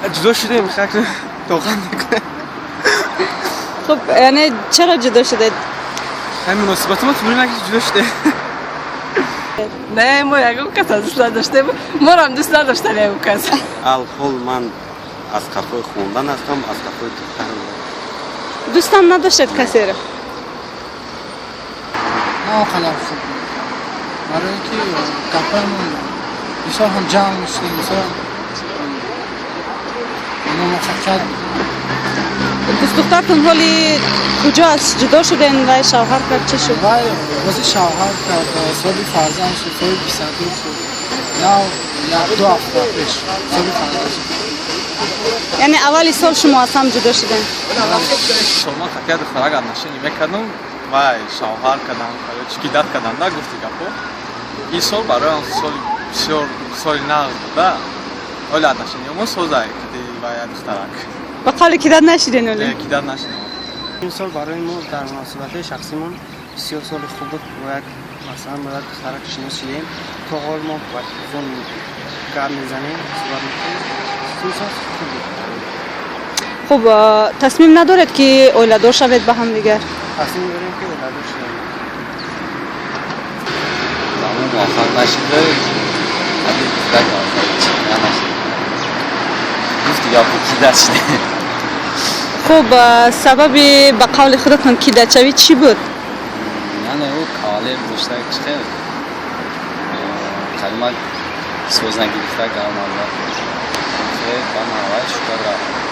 Ҷудо шудем, хак тоқат мекунем. Хуб, яъне чаро ҷудо шудед? Ҳамин муносибати мо тӯлӣ накашид, ҷудо шудем. Не, мо ягон кас дӯст надоштем, морам дӯст надоштан ягон кас. Алҳол ман аз қафои хондан ҳастам, аз қафои духтар. Дӯстам надоштед касеро? На он қадар хуб буд, барои ин ки гапҳоямон бисёр ҳам ҷамъ мешудем, бисёр номуваффақият буд. Дӯстдухтартон ҳоли куҷо аст? Ҷудо шуден, вай шавҳар кард, чӣ шуд? Вай бози шавҳар кард, соҳиби фарзанд шуд, соҳиби писардор шуд. Нав як ду ҳафта пеш соҳиби фарзанд шуд. Яъне аввали сол шумо аз ҳам ҷудо шуден? Солман хатия духтарак отношение мекардам, вай шавҳар кардам, чӣ кидать кардам да, гуфти гапо. Ин сол бароям соли бисёр соли нағз буда. Оли отношения мо созай кади вай духтарак. Ба қавли кидать нашиден оле? Не, кидать нашидем. Ин сол барои мо дар муносибатҳои шахсимон бисёр соли хуб буд. Бо як, масалан, бо як духтарак шинос шудем, то ҳол мо ба телефон гап мезанем, суҳбат мекунем. Ин сол хуб буд. Хуб, тасмим надоред, ки оиладор шавед ба ҳамдигар? Тасмим дорем, ки оиладор шавем. Замон муваффақ нашуда, ҳали кидать нашид. Гуфти гапо, кидать шудем. Хуб, сабаби ба қавли худатон кидать шавӣ чӣ буд? Яъне ӯ кавалер дошта, чӣ хел калима соз нагирифта, гап назад. Ба мавай шукар рафт.